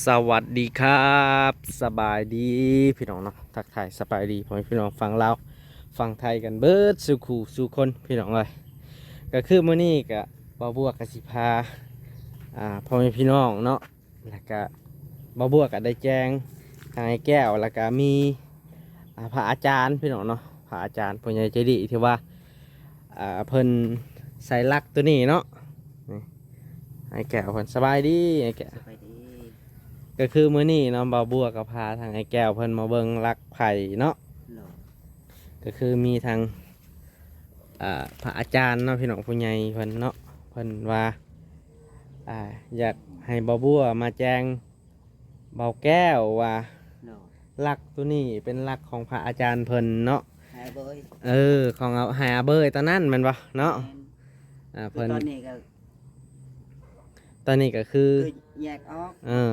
ສະຫວັດດີຄັບ ສະບາຍດີພີ່ນ້ອງເນາະ ທັກທາຍສະບາຍດີພໍ່ແມ່ພີ່ນ້ອງຝັ່ງລາວຝັ່ງໄທກັນເບິດສູ່ຄູ່ສູ່ຄົນພີ່ນ້ອງເອີຍ. ກໍຄືມື້ນີ້ກໍບ່າວບົວກໍຊິພາ ອ່າ ພໍ່ແມ່ພີ່ນ້ອງເນາະ ແລ້ວກະບ່າວບົວກະໄດ້ແຈ້ງທາງອ້າຍແກ້ວ ແລ້ວກະມີ ອ່າ ພະອາຈານພີ່ນ້ອງເນາະ ພະອາຈານຜູ້ໃຫຍ່ໃຈດີທີ່ວ່າ ອ່າ ເພິ່ນໃສ່ຫຼັກໂຕນີ້ເນາະ ນີ້ ອ້າຍແກ້ວເພິ່ນ ສະບາຍດີອ້າຍແກ້ວ. ສະບາຍດີ. ກໍຄືມື້ນີ້ເນາະ ບ່າວບົວກໍພາທາງອ້າຍແກ້ວເພິ່ນມາເບິ່ງຫຼັກໄພ້ເນາະ ໂດຍ ກໍຄືມີທາງ ອ່າ ພະອາຈານເນາະ ພີ່ນ້ອງ ຜູ້ໃຫຍ່ເພິ່ນເນາະ ເພິ່ນວ່າ ອ່າ ຢາກໃຫ້ບ່າວບົວມາແຈ້ງບ່າວແກ້ວວ່າ ໂດຍ ຫຼັກໂຕນີ້ເປັນຫຼັກຂອງພະອາຈານເພິ່ນເນາະ ໃຫ້ອາເບີຍ ເອີ ຂອງອາ ໃຫ້ອາເບີຍຕອນນັ້ນແມ່ນບໍ່ເນາະ? ແມ່ນ. ອ່າ ເພິ່ນ ຄືຕອນນີ້ກໍ ຕອນນີ້ກໍຄື ຄືແຍກອອກ ເອີ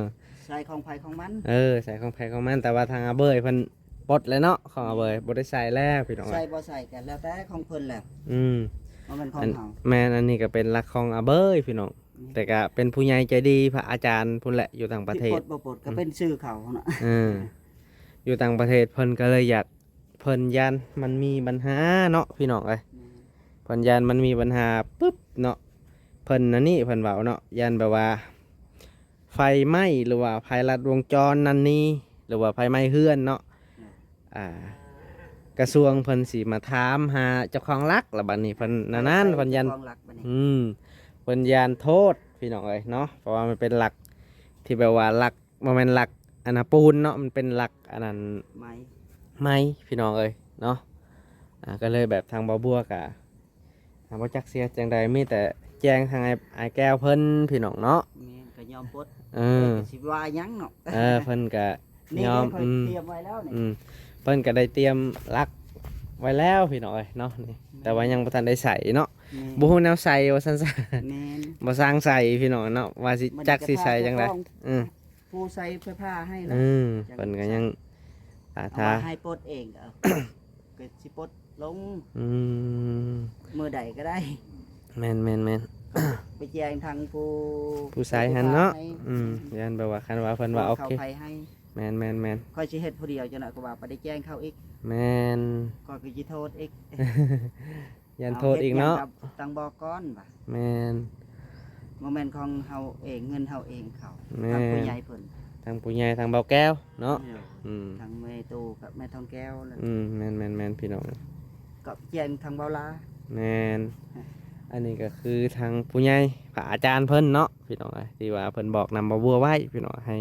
ໃສ່ຂອງໃຜຂອງມັນ ເອີ ໃສ່ຂອງໃຜຂອງມັນ ແຕ່ວ່າທາງອາເບີຍເພິ່ນ ປົດແລ້ວເນາະ ຂອງອາເບີຍ ແມ່ນ ບໍ່ໄດ້ໃສ່ແລ້ວພີ່ນ້ອງ. ໃສ່ບໍ່ໃສ່ກໍແລ້ວແຕ່ຂອງເພິ່ນແຫຼະ ອືມ ບໍ່ແມ່ນຂອງເຮົາ. ແມ່ນ ອັນນີ້ກໍເປັນຫຼັກຂອງອາເບີຍພີ່ນ້ອງ ແມ່ນ ແຕ່ກໍເປັນຜູ້ໃຫຍ່ໃຈດີ ພະອາຈານພຸ້ນແຫຼະ ຢູ່ຕ່າງປະເທດ ຊິປົດບໍ່ປົດກໍເປັນຊື່ເຂົາເນາະ ເອີ ຢູ່ຕ່າງປະເທດ ເພິ່ນກໍເລີຍຢາກ ເພິ່ນຢ້ານມັນມີບັນຫາເນາະ ພີ່ນ້ອງເອີຍ ແມ່ນ ເພິ່ນຢ້ານມັນມີບັນຫາປຶບເນາະ ເພິ່ນອັນນີ້ ເພິ່ນເວົ້າເນາະ ຢ້ານແບບວ່າ ໄຟໄໝ້ ຫຼືວ່າໄຟລັດວົງຈອນນັ້ນນີ້ ຫຼືວ່າໄຟໄໝ້ເຮືອນເນາະ ອືມ ອ່າ ກະຊວງເພິ່ນຊິມາຖາມຫາເຈົ້າຂອງຫຼັກ ລະບັດນີ້ເພິ່ນນັ້ນ ເພິ່ນຢ້ານ ເຈົ້າຂອງຫຼັກບັດນີ້ ອືມ ເພິ່ນຢ້ານໂທດພີ່ນ້ອງເອີຍເນາະ ເພາະວ່າມັນເປັນຫຼັກທີ່ແບບວ່າຫຼັກ ບໍ່ແມ່ນຫຼັກອັນນະປູນເນາະ ມັນເປັນຫຼັກອັນນັ້ນ ໄມ້ ໄມ້ພີ່ນ້ອງເອີຍເນາະ ອ່າ ກໍເລີຍແບບທາງບ່າວບົວກະ ອ່າ ບໍ່ຈັກຊິເຮັດຈັ່ງໃດ ມີແຕ່ແຈ້ງທາງອ້າຍ ອ້າຍແກ້ວເພິ່ນພີ່ນ້ອງເນາະ ແມ່ນ ກໍຍອມປົດ ເອີ ກໍຊິວ່າຫຍັງເນາະ ເອີ ເພິ່ນກໍຍອມ ນີ້ເດ້ ຂ້ອຍ ອືມ ຕຽມໄວ້ແລ້ວນີ້ ອືມ ເພິ່ນກໍໄດ້ຕຽມຫຼັກໄວ້ແລ້ວພີ່ນ້ອງເອີຍເນາະ ນີ້ ແມ່ນ ແຕ່ວ່າຍັງບໍ່ທັນໄດ້ໃສ່ເນາະ ແມ່ນ ບໍ່ຮູ້ແນວໃສ່ວ່າຊັ້ນຊະ ແມ່ນ ບໍ່ຊ່າງໃສ່ພີ່ນ້ອງເນາະ ວ່າຊິ ມັນ ຈັກຊິໃສ່ຈັ່ງໃດ ອືມ ຜູ້ໃສ່ໄຟຟ້າໃຫ້ລະ ອືມ ເພິ່ນກໍຍັງ ອ່າ ຖ້າໃຫ້ປົດເອງ ກໍ ກໍຊິປົດລົງ ອືມ ມື້ໃດກໍໄດ້ ແມ່ນໆໆ ໄປແຈ້ງທາງຜູ້ ຜູ້ໃສ່ຫັ້ນເນາະ ອືມ ຢ້ານແບບວ່າ ຄັນວ່າເພິ່ນວ່າ ໂອເຄ ແມ່ນໆໆ ຂ້ອຍຊິເຮັດຜູ້ດຽວ ຈັ່ງໃດກໍວ່າໄປໄດ້ແຈ້ງເຂົາອີກ ແມ່ນ ຂ້ອຍກໍຊິໂທດອີກ ຢ້ານໂທດອີກເນາະ ເຮັດຫຍັງກໍຕ້ອງບອກກ່ອນວ່າ ແມ່ນ ບໍ່ແມ່ນຂອງເຮົາເອງ ເງິນເຮົາເອງເຂົາ ແມ່ນ ທາງຜູ້ໃຫຍ່ເພິ່ນ ທາງຜູ້ໃຫຍ່ ທາງບ່າວແກ້ວເນາະ ໂດຍ ອືມ ທາງແມ່ຕູ້ກັບແມ່ທອງແກ້ວ ອືມ ແມ່ນໆໆ ພີ່ນ້ອງ ກໍແຈ້ງທາງບ່າວລາ ແມ່ນ ອັນນີ້ກໍຄືທາງຜູ້ໃຫຍ່ ພະອາຈານເພິ່ນເນາະ ພີ່ນ້ອງເອີຍ ທີ່ວ່າເພິ່ນບອກນຳບ່າວບົວໄວ້ ພີ່ນ້ອງ ໃຫ້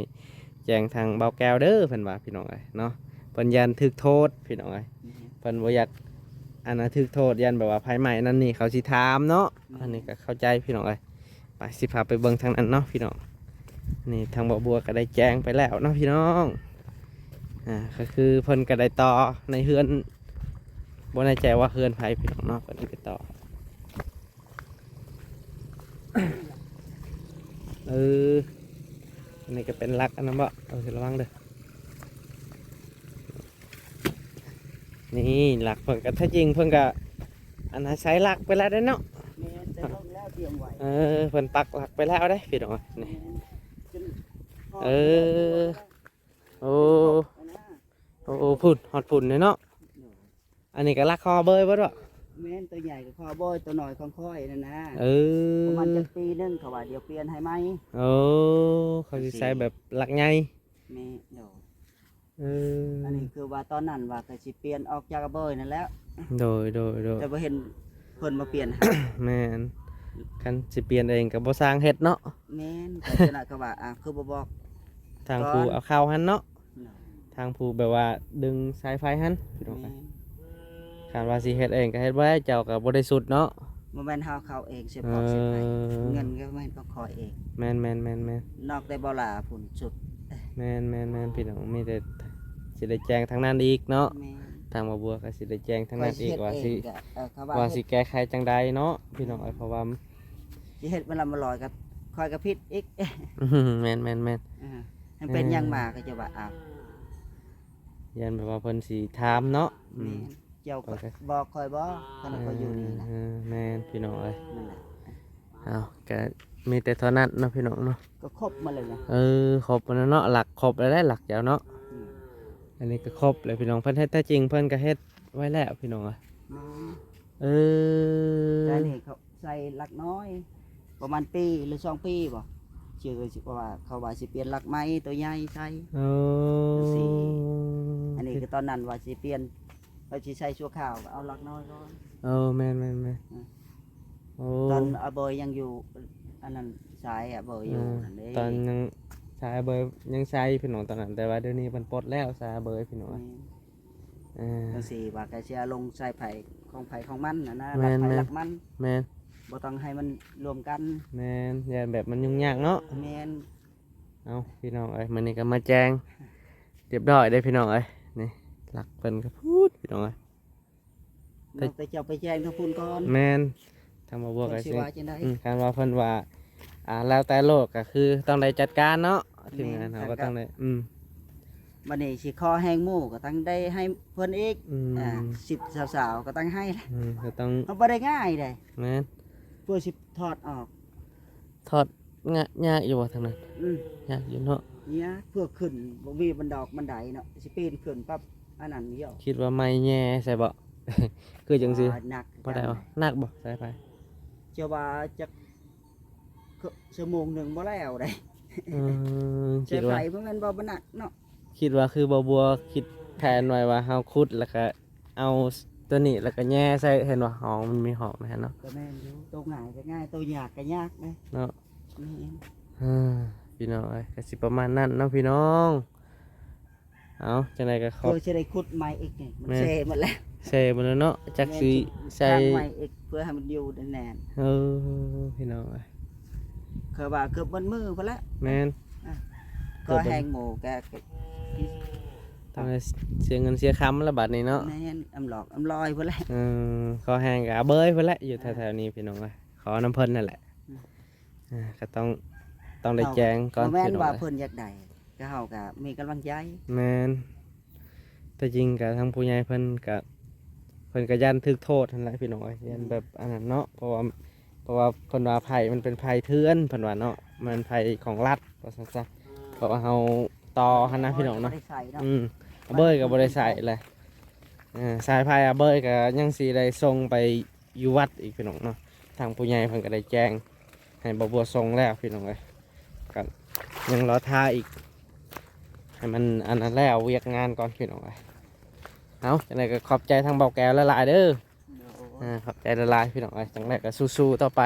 ແຈ້ງທາງບ່າວແກ້ວເດີ ເພິ່ນວ່າພີ່ນ້ອງເອີຍເນາະ ເພິ່ນຢ້ານຖືກໂທດພີ່ນ້ອງເອີຍ ແມ່ນ ເພິ່ນບໍ່ຢາກອັນນະຖືກໂທດ ຢ້ານແບບວ່າໄຟໄໝ້ນັ້ນນີ້ ເຂົາຊິຖາມເນາະ ແມ່ນ ອັນນີ້ກໍເຂົ້າໃຈພີ່ນ້ອງເອີຍ ໄປ ຊິພາໄປເບິ່ງທາງນັ້ນເນາະພີ່ນ້ອງ ນີ້ທາງບ່າວບົວກໍໄດ້ແຈ້ງໄປແລ້ວເນາະພີ່ນ້ອງ ອ່າ ກໍຄືເພິ່ນກໍໄດ້ຕໍ່ໃນເຮືອນ ບໍ່ແນ່ໃຈວ່າເຮືອນໃຜພີ່ນ້ອງເນາະ ເພິ່ນໄດ້ຕໍ່ ເອີ ອັນນີ້ກໍເປັນຫຼັກອັນນັ້ນບໍ ເອີ ລະວັງເດີ ນີ້ຫຼັກເພິ່ນກໍ ແທ້ຈິງເພິ່ນກໍ ອັນນັ້ນໃສ່ຫຼັກໄປແລ້ວເດ້ເນາະ ແມ່ນ ໃສ່ລົງແລ້ວຕຽມໄວ້ ເອີ ເພິ່ນປັກຫຼັກໄປແລ້ວເດ້ພີ່ນ້ອງ ນີ້ ແມ່ນ ເອີ ໂອ້ ໂອ້ ພຸ້ນ ຮອດພຸ້ນເດ້ເນາະ ອັນນີ້ກໍຫຼັກຂອງອາເບີຍບໍ່ດອກ ແມ່ນ ໂຕໃຫຍ່ກໍຂອງອາເບີຍ ໂຕນ້ອຍຂອງຂ້ອຍນັ້ນນະ ເອີ ປະມານຈັກປີໜຶ່ງ ເຂົາວ່າດຽວປ່ຽນໃຫ້ໃໝ່ ໂອ້ ເຂົາຊິໃສ່ແບບຫຼັກໃຫຍ່ ແມ່ນ ໂດຍ ເອີ ອັນນີ້ຄືວ່າຕອນນັ້ນວ່າກໍຊິປ່ຽນອອກຈາກອາເບີຍນັ້ນແຫຼະ ໂດຍ ໂດຍ ໂດຍ ແຕ່ບໍ່ເຫັນເພິ່ນມາປ່ຽນໃຫ້ ແມ່ນ ຄັນຊິປ່ຽນເອງກໍບໍ່ຊ່າງເຮັດເນາະ ແມ່ນ ກໍຈະນະກໍວ່າ ອ່າ ຄືບໍ່ບອກ ທາງຜູ້ເອົາເຂົ້າຫັ້ນເນາະ ເນາະ ທາງຜູ້ແບບວ່າດຶງສາຍໄຟຫັ້ນພີ່ນ້ອງ ແມ່ນ ຄັນວ່າຊິເຮັດເອງກໍເຮັດບໍ່ໄດ້ ເຈົ້າກໍບໍ່ໄດ້ສຸດເນາະ ບໍ່ແມ່ນເຮົາເຂົ້າເອງ ເສຍບອກ ເອີ ເສຍໄຟ ເງິນກໍແມ່ນຂອງຂ້ອຍເອງ ແມ່ນໆໆໆ ນອກແຕ່ບໍ່ຫຼາພຸ້ນສຸດ ແມ່ນໆໆ ພີ່ນ້ອງ ມີແຕ່ຊິໄດ້ແຈ້ງທາງນັ້ນອີກເນາະ ແມ່ນ ທາງບ່າວບົວກໍຊິໄດ້ແຈ້ງທາງນັ້ນອີກ ຂ້ອຍຊິເຮັດເອງ ວ່າຊິ ກໍ ເອີ ເຂົາວ່າ ວ່າ ເຮັດ ຊິແກ້ໄຂຈັ່ງໃດເນາະ ພີ່ນ້ອງເອີຍ ເພາະວ່າ ຊິເຮັດມາລຳມາລອຍກໍຂ້ອຍກໍຜິດອີກ ແມ່ນໆໆ ອ່າ ມັນເປັນຫຍັງມາກໍຈະວ່າ ອ້າວ ຢ້ານແບບວ່າເພິ່ນຊິຖາມເນາະ ອືມ ແມ່ນ ເຈົ້າກໍບອກຂ້ອຍບໍ່ ຄັນຂ້ອຍຢູ່ນີ້ນະ ເອີ ແມ່ນ ພີ່ນ້ອງເອີຍ ນັ້ນແຫຼະ ເອົາ ກະ ມີແຕ່ເທົ່ານັ້ນເນາະພີ່ນ້ອງເນາະ. ກໍຄົບໝົດແລ້ວນະ. ເອີ ຄົບໝົດແລ້ວເນາະ, ຫຼັກຄົບແລ້ວເດ້ ຫຼັກເຈົ້າເນາະ. ອືມ ອັນນີ້ກໍຄົບແລ້ວພີ່ນ້ອງ, ເພິ່ນເຮັດ ແທ້ຈິງເພິ່ນກໍເຮັດໄວ້ແລ້ວພີ່ນ້ອງ. ອືມ ເອີ ແຕ່ນີ້ເຂົາໃສ່ຫຼັກນ້ອຍ ປະມານປີ ຫຼື ສອງປີບໍ່ ຊື່ວ່າເຂົາວ່າຊິປ່ຽນຫຼັກໃໝ່ໂຕໃຫຍ່ໃສ່. ໂອ້ ຈັ່ງຊີ້. ອັນນີ້ຄືຕອນນັ້ນວ່າຊິປ່ຽນ ວ່າຊິໃສ່ຊົ່ວຄາວ ກໍເອົາຫຼັກນ້ອຍກ່ອນ. ເອີ ແມ່ນໆໆ. ອືມ ໂອ້ ຕອນອາເບີຍຍັງຢູ່ ອັນນັ້ນ ສາຍອາເບີຍຢູ່ ອືມ ນັ້ນເດ້ ຕອນຍັງ ສາຍອາເບີຍຍັງໃສ່ພີ່ນ້ອງຕອນນັ້ນ, ແຕ່ວ່າດຽວນີ້ເພິ່ນປົດແລ້ວສາຍອາເບີຍພີ່ນ້ອງ. ແມ່ນ ເອີ ຈັ່ງຊີ້ວ່າກໍຊິເອົາລົງສາຍໄຟຂອງໃຜຂອງມັນຫັ້ນນະ. ແມ່ນໆ ຫຼັກໃຜຫຼັກມັນ. ແມ່ນ ບໍ່ຕ້ອງໃຫ້ມັນລວມກັນ. ແມ່ນ ຢ້ານແບບມັນຫຍຸ້ງຍາກເນາະ. ແມ່ນ. ເອົ້າ ພີ່ນ້ອງເອີຍ ມື້ນີ້ກໍມາແຈ້ງຮຽບຮ້ອຍເດ້ພີ່ນ້ອງເອີຍ. ນີ້ຫຼັກເພິ່ນກໍພຸ້ນພີ່ນ້ອງເອີຍ. ແຕ່ເຈົ້າໄປແຈ້ງທາງພຸ້ນກ່ອນ. ແມ່ນ ທາງບ່າວບົວກໍຊິວ່າຈັ່ງໃດ. ອືມ ຄັນວ່າເພິ່ນວ່າ ອ່າ ແລ້ວແຕ່ໂລດ ກໍຄືຕ້ອງໄດ້ຈັດການເນາະ. ແມ່ນ ທີມງານເຮົາກໍຕ້ອງໄດ້ ອືມ ບັດນີ້ຊິຂໍແຮງໝູ່ກໍຕ້ອງໄດ້ໃຫ້ເພິ່ນອີກ. ອືມ ອ່າ ສິບສາວໆ ກໍຕ້ອງໃຫ້. ອືມ ກໍຕ້ອງ ເຮົາບໍ່ໄດ້ງ່າຍເດ້. ແມ່ນ ເພື່ອຊິຖອດອອກ ຖອດ ຍາກ ຍາກຢູ່ບໍ່ທາງນັ້ນ? ອືມ ຍາກຢູ່ເນາະ. ຍາກ ເພື່ອຂຶ້ນບໍ່ມີບັນດອກບັນໄດເນາະ, ຊິປີນຂຶ້ນປັບ ອັນນັ້ນຢູ່. ຄິດວ່າໄມ້ແຍ່ໃສ່ບໍ່? ຄືຈັ່ງຊີ້ ອ່າ ໜັກ ບໍ່ໄດ້ບໍ່? ໜັກບໍ່ສາຍໄຟ? ຈະວ່າຈັກ ຊົ່ວໂມງໜຶ່ງບໍ່ແລ້ວໃດ. ອືມ ສາຍໄຟ ຄິດວ່າ ບໍ່ແມ່ນວ່າບໍ່ໜັກເນາະ. ຄິດວ່າຄືບ່າວບົວຄິດແຜນໄວ້ວ່າເຮົາຂຸດ ແລ້ວກະເອົາຕົວນີ້ ແລ້ວກະແຍ່ໃສ່ ເຫັນບໍ່? ຫ້ອງ ມັນມີຫ້ອງໃນຫັ້ນເນາະ. ກໍແມ່ນຢູ່ ໂຕງ່າຍກໍງ່າຍ ໂຕຍາກກໍຍາກເດ້ເນາະ. ແມ່ນ ເອີ ພີ່ນ້ອງເອີຍ ກໍຊິປະມານນັ້ນເນາະພີ່ນ້ອງ. ເອົາ ຈັ່ງໃດກໍຂອບ ເພື່ອຊິໄດ້ຂຸດໃໝ່ອີກນີ້ ມັນ ແມ່ນ ເຊໝົດແລ້ວ ເຊໝົດແລ້ວເນາະ. ຈັກ ແມ່ນ ຊິໃສ່ ສ້າງໃໝ່ອີກ ເພື່ອໃຫ້ມັນຢູ່ແໜ້ນໆ. ເອີ ພີ່ນ້ອງເອີຍ ເຄີຍວ່າເກືອບໝົດມື້ພຸ້ນແຫຼະ. ແມ່ນ ອ່ະ ເກືອບໝົດ ກໍແຮງໝູ່ກໍ ຕ້ອງໄດ້ເສຍເງິນເສຍຄຳລະບາດນີ້ເນາະ. ແມ່ນ ອຳຫຼອກອຳຫຼອຍພຸ້ນແຫຼະ. ເອີ ຂໍແຮງກໍອາເບີຍພຸ້ນແຫຼະ ຢູ່ ເອີ ແຖວໆນີ້ ພີ່ນ້ອງເອີຍ ຂໍນຳເພິ່ນນັ້ນແຫຼະ. ອືມ ອ່າ ກໍຕ້ອງ ຕ້ອງໄດ້ແຈ້ງກ່ອນ ບໍ່ແມ່ນວ່າເພິ່ນຢາກໄດ້ ກໍເຮົາກໍມີກຳລັງໃຈ. ແມ່ນ ແຕ່ຈິງກໍທາງຜູ້ໃຫຍ່ເພິ່ນກໍ ເພິ່ນກໍຢ້ານຖືກໂທດຫັ້ນແຫຼະພີ່ນ້ອງເອີຍ ຢ້ານແບບອັນນັ້ນເນາະ. ເພາະວ່າ ເພາະວ່າເພິ່ນວ່າໄພມັນເປັນໄພເຖື່ອນ ເພິ່ນວ່າເນາະ ມັນໄພຂອງລັດວ່າຊັ້ນຊະ. ເພາະວ່າເຮົາຕໍ່ຫັ້ນນະພີ່ນ້ອງເນາະ. ອືມ ອາເບີຍກໍບໍ່ໄດ້ໃຊ້ແຫຼະ. ເອີ ສາຍໄຟອາເບີຍກໍຍັງຊິໄດ້ສົ່ງໄປຢູ່ວັດອີກພີ່ນ້ອງເນາະ. ທາງຜູ້ໃຫຍ່ເພິ່ນກໍໄດ້ແຈ້ງໃຫ້ບ່າວບົວສົ່ງແລ້ວພີ່ນ້ອງເອີຍ ກໍຍັງລໍຖ້າອີກ ໃຫ້ມັນອັນນັ້ນແລ້ວວຽກງານກ່ອນພີ່ນ້ອງເອີຍ. ເອົາ ຈັ່ງໃດກໍຂອບໃຈທາງບ່າວແກ້ວຫຼາຍໆເດີ. ໂດຍ ອ່າ ຂອບໃຈຫຼາຍໆພີ່ນ້ອງເອີຍ. ຈັ່ງໃດກໍສູ້ໆຕໍ່ໄປ.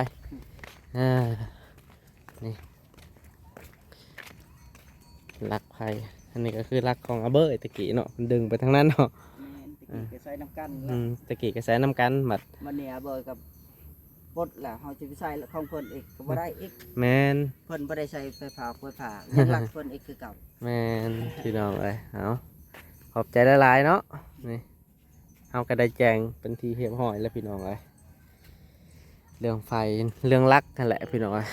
ອ່າ ນີ້ຫຼັກໄຟ ອັນນີ້ກໍຄືຫຼັກຂອງອາເບີຍຕະກີ້ເນາະ ມັນດຶງໄປທາງນັ້ນເນາະ. ແມ່ນ ຕະກີ້ກໍໃຊ້ນຳກັນ. ອືມ ຕະກີ້ກໍໃຊ້ນຳກັນ ບັດ ບັດນີ້ອາເບີຍກໍປົດແລ້ວ ເຮົາຊິໄປໃຊ້ຂອງເພິ່ນອີກກໍບໍ່ໄດ້ອີກ. ແມ່ນ ເພິ່ນບໍ່ໄດ້ໃຊ້ໄຟຟ້າ ໄຟຟ້າ ຍັງລັກເພິ່ນອີກຄືເກົ່າ. ແມ່ນ ພີ່ນ້ອງເອີຍ ເອົາ ຂອບໃຈຫຼາຍໆເນາະ. ນີ້ ເຮົາກໍໄດ້ແຈ້ງເປັນທີ່ຮຽບຮ້ອຍແລ້ວພີ່ນ້ອງເອີຍ ເລື່ອງໄຟ ເລື່ອງຫຼັກຫັ້ນແຫຼະພີ່ນ້ອງເອີຍ.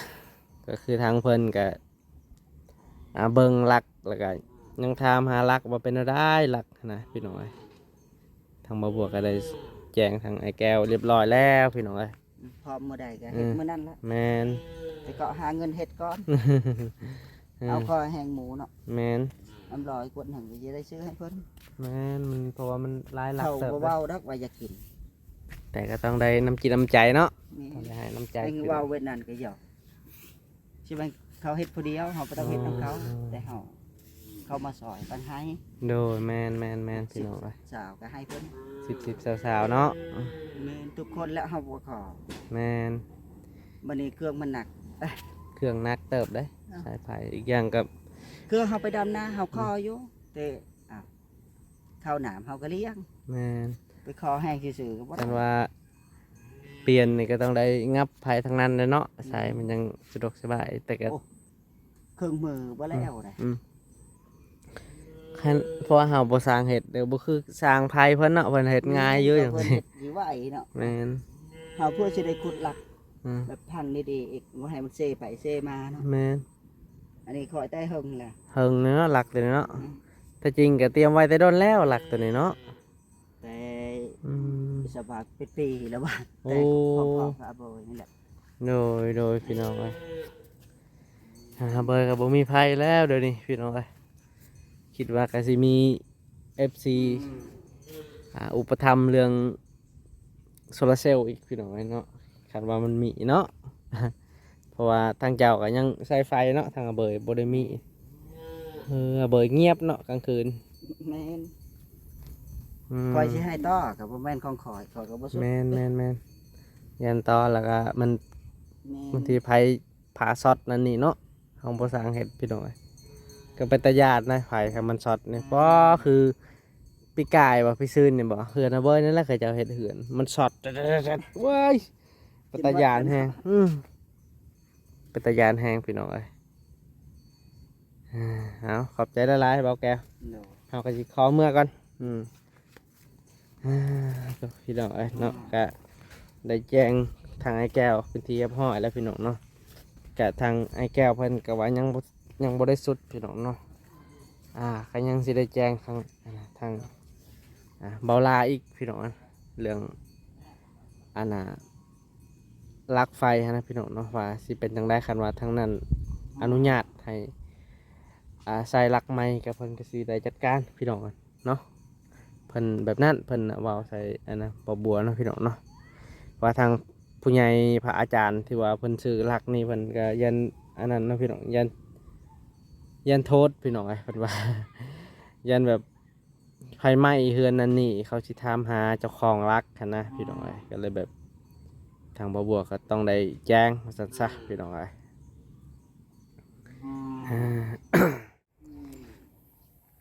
ກໍຄືທາງເພິ່ນກໍ ອ່າ ເບິ່ງຫຼັກ ແລ້ວກໍຍັງຖາມຫາຫຼັກວ່າເປັນແນວໃດຫຼັກນະພີ່ນ້ອງເອີຍ. ທາງບ່າວບົວກໍໄດ້ແຈ້ງທາງອ້າຍແກ້ວຮຽບຮ້ອຍແລ້ວພີ່ນ້ອງເອີຍ. ອືມ ພ້ອມມື້ໃດກໍເຮັດ ອືມ ມື້ນັ້ນລະ. ແມ່ນ ແຕ່ກໍຫາເງິນເຮັດກ່ອນ. ເອີ ເອົາພໍແຮງໝູ່ເນາະ. ແມ່ນ ອຳລອຍກວດໜຶ່ງກໍຈະໄດ້ຊື້ໃຫ້ເພິ່ນ. ແມ່ນ ມັນ ເພາະວ່າມັນຫຼາຍຫຼັກເຕີບ. ເຂົາບໍ່ເວົ້າດອກວ່າຢາກກິນ ແຕ່ກໍຕ້ອງໄດ້ນ້ຳຈິດນ້ຳໃຈເນາະ. ແມ່ນ ຕ້ອງໄດ້ໃຫ້ນ້ຳໃຈ. ເວົ້າເວດນັ້ນກໍຢອກ ຊິແມ່ນເຂົາເຮັດຜູ້ດຽວ ເຮົາບໍ່ຕ້ອງເຮັດນຳເຂົາ. ອໍ ແຕ່ເຮົາ ເຂົາມາຊ່ອຍກັນໃຫ້. ໂດຍ ແມ່ນໆໆ ພີ່ນ້ອງເອີຍ ສິບສາວກໍໃຫ້ເພິ່ນ ສິບສິບຊາວຊາວເນາະ. ແມ່ນ ທຸກຄົນແຫຼະ ເຮົາບໍ່ຂໍ. ແມ່ນ ບັດນີ້ເຄື່ອງມັນໜັກ ເຄື່ອງໜັກເຕີບເດ້. ເອົ້າ ສາຍໄຟ ອີກຢ່າງກໍ ເຄືອເຮົາໄປດຳນາເຮົາຂໍຢູ່ ແຕ່ ອ້າວ ເຂົ້າໜາມເຮົາກໍລ້ຽງ. ແມ່ນ ໄປຂໍແຮງຊື່ໆກໍບໍ່ໄດ້. ຄັນວ່າປ່ຽນນີ້ກໍຕ້ອງໄດ້ຫຍັບໄຟທາງນັ້ນແຫຼະເນາະ. ອືມ ສາຍມັນຍັງສະດວກສະບາຍ ແຕ່ກໍ ໂອ້ ເຄິ່ງມື້ບໍ່ແລ້ວໄດ໋. ອືມ ຄັນ ເພາະວ່າເຮົາບໍ່ຊ່າງເຮັດເດີ ບໍ່ຄືຊ່າງໄຟເພິ່ນເນາະ ເພິ່ນເຮັດງ່າຍຢູ່. ອືມ ຈັ່ງຊີ້ ເພິ່ນເຮັດຊິໄວເນາະ. ແມ່ນ ເຮົາເພື່ອຊິໄດ້ຂຸດຫຼັກ ອືມ ແບບພັງດີໆອີກ ບໍ່ໃຫ້ມັນເຊໄປເຊມາເນາະ. ແມ່ນ ອັນນີ້ຂ້ອຍແຕ່ເຫິງແຫຼະ ເຫິງເນາະ ຫຼັກຕົວນີ້ເນາະ. ອືມ ແທ້ຈິງກໍຕຽມໄວ້ແຕ່ດົນແລ້ວ ຫຼັກຕົວນີ້ເນາະ. ແຕ່ ອືມ ສະບາຍເປັນປີແລ້ວວ່າ ໂອ້ ແຕ່ຂອງພໍ່ກັບອາເບີຍນີ້ແຫຼະ. ໂດຍ ໂດຍ ພີ່ນ້ອງເອີຍ ຫາເບີກໍບໍ່ມີໃຜແລ້ວດຽວນີ້ພີ່ນ້ອງເອີຍ ຄິດວ່າກໍຊິມີເອັຟຊີ ອ່າ ອຸປະຖຳເລື່ອງໂຊລາເຊວອີກພີ່ນ້ອງເອີຍເນາະ ຄັນວ່າມັນມີເນາະ ເພາະວ່າທາງເຈົ້າກໍຍັງໃຊ້ໄຟເນາະ ທາງອາເບີບໍ່ໄດ້ມີ ເອີ ອາເບີງຽບເນາະກາງຄືນ ແມ່ນ ອືມ ຂ້ອຍຊິໃຫ້ຕໍ່ກໍບໍ່ແມ່ນຂອງຂ້ອຍ ຂ້ອຍກໍບໍ່ສຸດ ແມ່ນໆໆ ຢ້ານຕໍ່ແລ້ວກໍມັນ ແມ່ນ ບາງທີໄຟຟ້າຊັອດນັ້ນນີ້ເນາະ ເຮົາບໍ່ຊ່າງເຮັດພີ່ນ້ອງເອີຍ ກໍເປັນຕາຢ້ານນະ ໄຟຄັນມັນຊັອດນີ້ ອໍ ຄືປີກາຍບໍ່ ປີຊືນນີ້ບໍ່ ເຮືອນອາເບີນັ້ນແຫຼະ ເຂົາເຈົ້າເຮັດເຮືອນ ມັນຊັອດ ເວີ້ຍ ເປັນຕາຢ້ານແຮງ ອືມ ເປັນຕາຢ້ານແຮງພີ່ນ້ອງເອີຍ ເອົາ ຂອບໃຈຫຼາຍໆ ເບົາແກ້ວ ໂດຍ ເຮົາກໍຊິຂໍເມືອກ່ອນ ອືມ ອ່າ ພີ່ນ້ອງເອີຍເນາະ ກະໄດ້ແຈ້ງທາງອ້າຍແກ້ວເປັນທີ່ຮຽບຮ້ອຍແລ້ວພີ່ນ້ອງເນາະ ກະທາງອ້າຍແກ້ວເພິ່ນກະວ່າຍັງບໍ່ ຍັງບໍ່ໄດ້ສຸດພີ່ນ້ອງເນາະ ອ່າ ກະຍັງຊິໄດ້ແຈ້ງທາງ ທາງ ອ່າ ເບົາຫຼ້າອີກພີ່ນ້ອງ ເລື່ອງ ອັນນ່າ ຫຼັກໄຟຫັ້ນນະພີ່ນ້ອງເນາະ ວ່າຊິເປັນຈັ່ງໃດ ຄັນວ່າທາງນັ້ນອະນຸຍາດໃຫ້ ອ່າ ໃສ່ຫຼັກໃໝ່ ກໍເພິ່ນກໍຊິໄດ້ຈັດການພີ່ນ້ອງເນາະ ເພິ່ນແບບນັ້ນ ເພິ່ນເວົ້າໃສ່ອັນນະ ບໍ່ບົວເນາະພີ່ນ້ອງເນາະ ວ່າທາງຜູ້ໃຫຍ່ພະອາຈານທີ່ວ່າເພິ່ນຊື້ຫຼັກນີ້ ເພິ່ນກໍຢ້ານອັນນັ້ນເນາະພີ່ນ້ອງ ຢ້ານ ຢ້ານໂທດພີ່ນ້ອງເອີຍ ເພິ່ນວ່າ ຢ້ານແບບ ໄຟໄໝ້ເຮືອນນັ້ນນີ້ ເຂົາຊິຖາມຫາເຈົ້າຂອງຫຼັກຫັ້ນນະ ພີ່ນ້ອງເອີຍ ກໍເລີຍແບບ ທາງບໍ່ບົວກໍຕ້ອງໄດ້ແຈ້ງວ່າຊັ້ນຊະ ພີ່ນ້ອງເອີຍ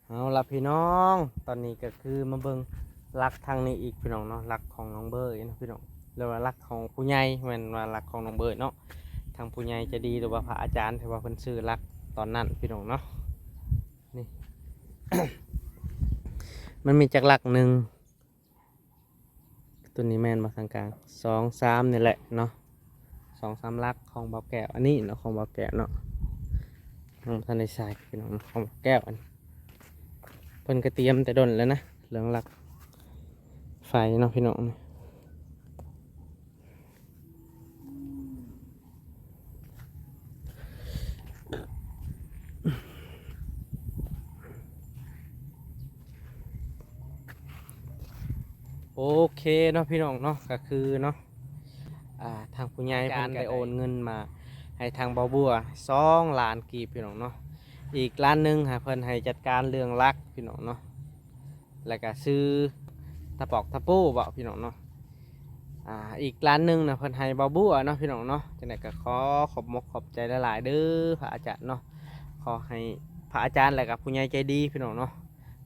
ເອົາລະພີ່ນ້ອງ ຕອນນີ້ກໍຄືມາເບິ່ງຫຼັກທາງນີ້ອີກ ພີ່ນ້ອງເນາະ ຫຼັກຂອງນ້ອງເບີເນາະ ພີ່ນ້ອງ ຫຼືວ່າຫຼັກຂອງຜູ້ໃຫຍ່ ແມ່ນວ່າຫຼັກຂອງນ້ອງເບີເນາະ ທາງຜູ້ໃຫຍ່ໃຈດີ ຫຼືວ່າພະອາຈານທີ່ວ່າເພິ່ນຊື້ຫຼັກຕອນນັ້ນ ພີ່ນ້ອງເນາະ. ນີ້ ມັນມີຈັກຫຼັກ ໜຶ່ງ ຕົວນີ້ແມ່ນບໍ່ທາງກາງ ສອງ ສາມ ນີ້ແຫຼະເນາະ ສອງ ສາມ ຫຼັກຂອງບ່າວແກ້ວ ອັນນີ້ເນາະ ຂອງບ່າວແກ້ວເນາະ ຍັງບໍ່ທັນໄດ້ໃສ່ພີ່ນ້ອງ ຂອງບ່າວແກ້ວ ອັນນີ້ເພິ່ນກໍຕຽມແຕ່ດົນແລ້ວນະ ເລື່ອງຫຼັກໄຟເນາະ ພີ່ນ້ອງ. ໂອເຄເນາະ ພີ່ນ້ອງເນາະ ກໍຄືເນາະ ອ່າ ທາງຜູ້ໃຫຍ່ເພິ່ນໄດ້ໂອນເງິນມາໃຫ້ທາງບ່າວບົວ ສອງ ລ້ານກີບ ພີ່ນ້ອງເນາະ ອີກລ້ານໜຶ່ງໃຫ້ເພິ່ນໃຫ້ຈັດການເລື່ອງຫຼັກ ພີ່ນ້ອງເນາະ. ແລ້ວກະຊື້ຕະປອກຕະປູເບາະ ພີ່ນ້ອງເນາະ ອ່າ ອີກລ້ານໜຶ່ງນະ ເພິ່ນໃຫ້ບ່າວບົວເນາະ ພີ່ນ້ອງເນາະ ຈັ່ງໃດກໍຂໍຂອບມົກຂອບໃຈຫຼາຍໆເດີ້ ພະອາຈານເນາະ ຂໍໃຫ້ພະອາຈານ ແລ້ວກະຜູ້ໃຫຍ່ໃຈດີ ພີ່ນ້ອງເນາະ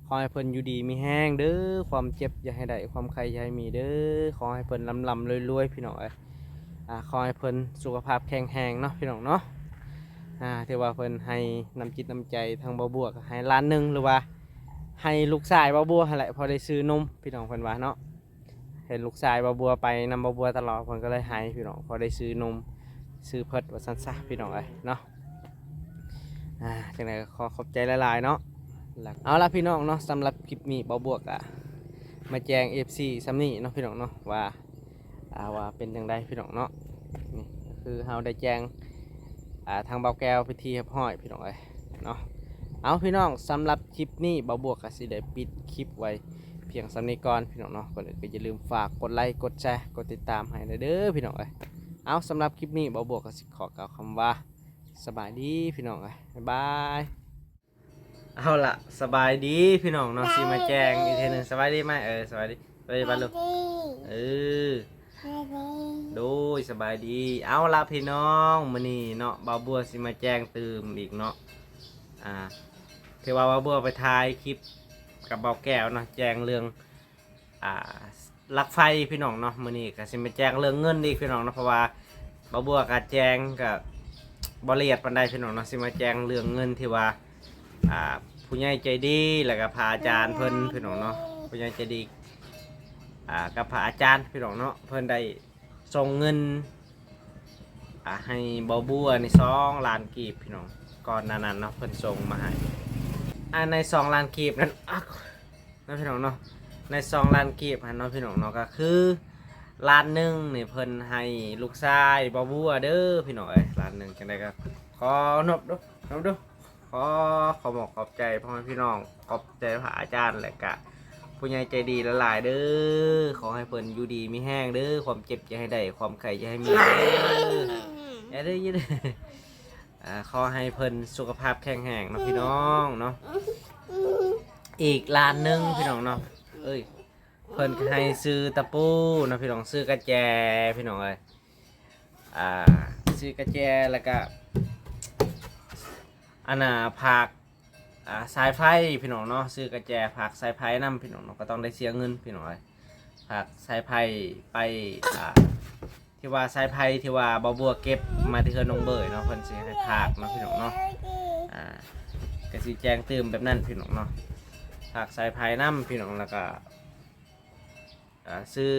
ຂໍໃຫ້ເພິ່ນຢູ່ດີມີແຮງເດີ້ ຄວາມເຈັບຢ່າໃຫ້ໄດ້ ຄວາມໄຂ້ຢ່າໃຫ້ມີເດີ້ ຂໍໃຫ້ເພິ່ນລ່ຳໆລວຍໆ ພີ່ນ້ອງເອີຍ ອ່າ ຂໍໃຫ້ເພິ່ນສຸຂະພາບແຂງແຮງເນາະ ພີ່ນ້ອງເນາະ ອ່າ ຖືວ່າເພິ່ນໃຫ້ນ້ຳຈິດນ້ຳໃຈທາງບ່າວບົວ ກໍໃຫ້ລ້ານໜຶ່ງ ຫຼືວ່າ ໃຫ້ລູກຊາຍບ່າວບົວຫັ້ນແຫຼະ ພໍໄດ້ຊື້ນົມ ພີ່ນ້ອງເພິ່ນວ່າເນາະ ເຫັນລູກຊາຍບ່າວບົວໄປນຳບ່າວບົວຕະຫຼອດ ເພິ່ນກໍເລີຍໃຫ້ ພີ່ນ້ອງ ພໍໄດ້ຊື້ນົມຊື້ເພິດວ່າຊັ້ນຊະ ພີ່ນ້ອງເອີຍເນາະ ອ່າ ຈັ່ງໃດກໍຂໍຂອບໃຈຫຼາຍໆເນາະ ແລ້ວ ເອົາລະ ພີ່ນ້ອງເນາະ ສຳລັບຄລິບນີ້ບ່າວບົວກະມາແຈ້ງເອັຟຊີສ່ຳນີ້ເນາະ ພີ່ນ້ອງເນາະ ວ່າ ອ່າ ວ່າເປັນຈັ່ງໃດ ພີ່ນ້ອງເນາະ ນີ້ກໍຄືເຮົາໄດ້ແຈ້ງ ອ່າ ທາງບ່າວແກ້ວເປັນທີ່ຮຽບຮ້ອຍ ພີ່ນ້ອງເອີຍເນາະ ເອົາ ພີ່ນ້ອງ ສຳລັບຄລິບນີ້ບ່າວບົວກະຊິໄດ້ປິດຄລິບໄວ້ພຽງສ່ຳນີ້ກ່ອນ ພີ່ນ້ອງເນາະ ກ່ອນອື່ນກໍຢ່າລືມຝາກກົດໄລ ກົດແຊ ກົດຕິດຕາມໃຫ້ແດ່ເດີ້ ພີ່ນ້ອງເອີຍ ເອົາ ສຳລັບຄລິບນີ້ບ່າວບົວກະຊິຂໍກ່າວຄຳວ່າ ສະບາຍດີ ພີ່ນ້ອງເອີຍ ບາຍບາຍ. ເອົາລະ ສະບາຍດີພີ່ນ້ອງເນາະ ຊິມາແຈ້ງອີກເທື່ອໜຶ່ງ ສະບາຍດີໄມ ເອີ ສະບາຍດີ ສະບາຍດີປ້າລຸງ ເອີ ໂດຍ ສະບາຍດີ ເອົາລະພີ່ນ້ອງ ມື້ນີ້ເນາະ ບ່າວບົວຊິມາແຈ້ງຕື່ມອີກເນາະ ອ່າ ຖືວ່າບ່າວບົວໄປຖ່າຍຄລິບກັບບ່າວແກ້ວເນາະ ແຈ້ງເລື່ອງ ອ່າ ຫຼັກໄຟພີ່ນ້ອງເນາະ ມື້ນີ້ກໍຊິມາແຈ້ງເລື່ອງເງິນອີກພີ່ນ້ອງເນາະ ເພາະວ່າບ່າວບົວກໍແຈ້ງກໍບໍ່ລະອຽດປານໃດພີ່ນ້ອງເນາະ ຊິມາແຈ້ງເລື່ອງເງິນທີ່ວ່າ ອ່າ ຜູ້ໃຫຍ່ໃຈດີ ແລ້ວກໍພະອາຈານເພິ່ນພີ່ນ້ອງເນາະ ຜູ້ໃຫຍ່ໃຈດີ ອ່າ ກັບພະອາຈານພີ່ນ້ອງເນາະ ເພິ່ນໄດ້ສົ່ງເງິນ ອ່າ ໃຫ້ບ່າວບົວນີ້ ສອງລ້ານກີບພີ່ນ້ອງ ກ່ອນໜ້ານັ້ນເນາະ ເພິ່ນສົ່ງມາໃຫ້ ອ່າ ໃນສອງລ້ານກີບນັ້ນ ເນາະພີ່ນ້ອງເນາະ ໃນສອງລ້ານກີບຫັ້ນເນາະພີ່ນ້ອງເນາະ ກໍຄື ລ້ານໜຶ່ງນີ້ເພິ່ນໃຫ້ລູກຊາຍບໍ່ບົວເດີພີ່ນ້ອງເອີຍ ລ້ານໜຶ່ງ ຈັ່ງໃດກໍຂໍນົບດູ ນົບດູ ຂໍຂອບອົກຂອບໃຈພໍ່ແມ່ພີ່ນ້ອງ ຂອບໃຈພະອາຈານ ແລະກະຜູ້ໃຫຍ່ໃຈດີຫຼາຍໆເດີ ຂໍໃຫ້ເພິ່ນຢູ່ດີມີແຮງເດີ ຄວາມເຈັບຢ່າໃຫ້ໄດ້ ຄວາມໄຂ້ຢ່າໃຫ້ມີເດີ ຢ່າເດີ ຢ່າເດີ ອ່າ ຂໍໃຫ້ເພິ່ນສຸຂະພາບແຂງແຮງເນາະພີ່ນ້ອງເນາະ ອີກລ້ານໜຶ່ງພີ່ນ້ອງເນາະ ເອີຍ ເພິ່ນກໍໃຫ້ຊື້ຕະປູເນາະພີ່ນ້ອງ ຊື້ກະແຈພີ່ນ້ອງເອີຍ ອ່າ ຊື້ກະແຈ ແລ້ວກະ ອັນນ່າ ຝາກ ອ່າ ສາຍໄຟພີ່ນ້ອງເນາະ ຊື້ກະແຈຝາກສາຍໄຟນຳພີ່ນ້ອງເນາະ ກໍຕ້ອງໄດ້ເສຍເງິນພີ່ນ້ອງເອີຍ ຝາກສາຍໄຟໄປ ອ່າ ທີ່ວ່າສາຍໄຟທີ່ວ່າບໍ່ບົວເກັບມາແຕ່ເຮືອນນ້ອງເບີຍເນາະ ເພິ່ນຊິໃຫ້ຝາກເນາະພີ່ນ້ອງເນາະ ອ່າ ກໍຊິແຈ້ງຕື່ມແບບນັ້ນພີ່ນ້ອງເນາະ ຝາກສາຍໄຟນຳພີ່ນ້ອງ ແລ້ວກໍ ອ່າ ຊື້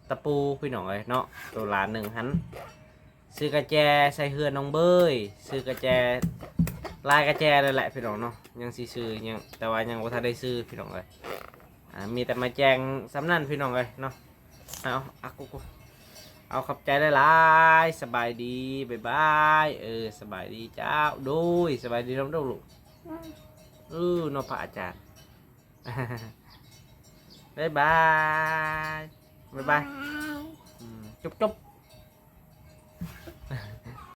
ຕະປູພີ່ນ້ອງເອີຍເນາະ ໂຕລ້ານໜຶ່ງຫັ້ນ ຊື້ກະແຈໃສ່ເຮືອນນ້ອງເບີຍ ຊື້ກະແຈ ຫຼາຍກະແຈເລີຍແຫຼະພີ່ນ້ອງເນາະ ຍັງຊິຊື້ ຍັງ ແຕ່ວ່າຍັງບໍ່ທັນໄດ້ຊື້ພີ່ນ້ອງເອີຍ ອ່າ ມີແຕ່ມາແຈ້ງສ່ຳນັ້ນພີ່ນ້ອງເອີຍເນາະ ເອົາ ອາ ກູ ກູ ເອົາ ຂອບໃຈຫຼາຍໆ ສະບາຍດີ ບາຍບາຍ ເອີ ສະບາຍດີເຈົ້າ ໂດຍ ສະບາຍດີນຳລູກ ເອີ ເນາະ ພະອາຈານ ບາຍບາຍ ບາຍບາຍ ອືມ ຈຸບໆ.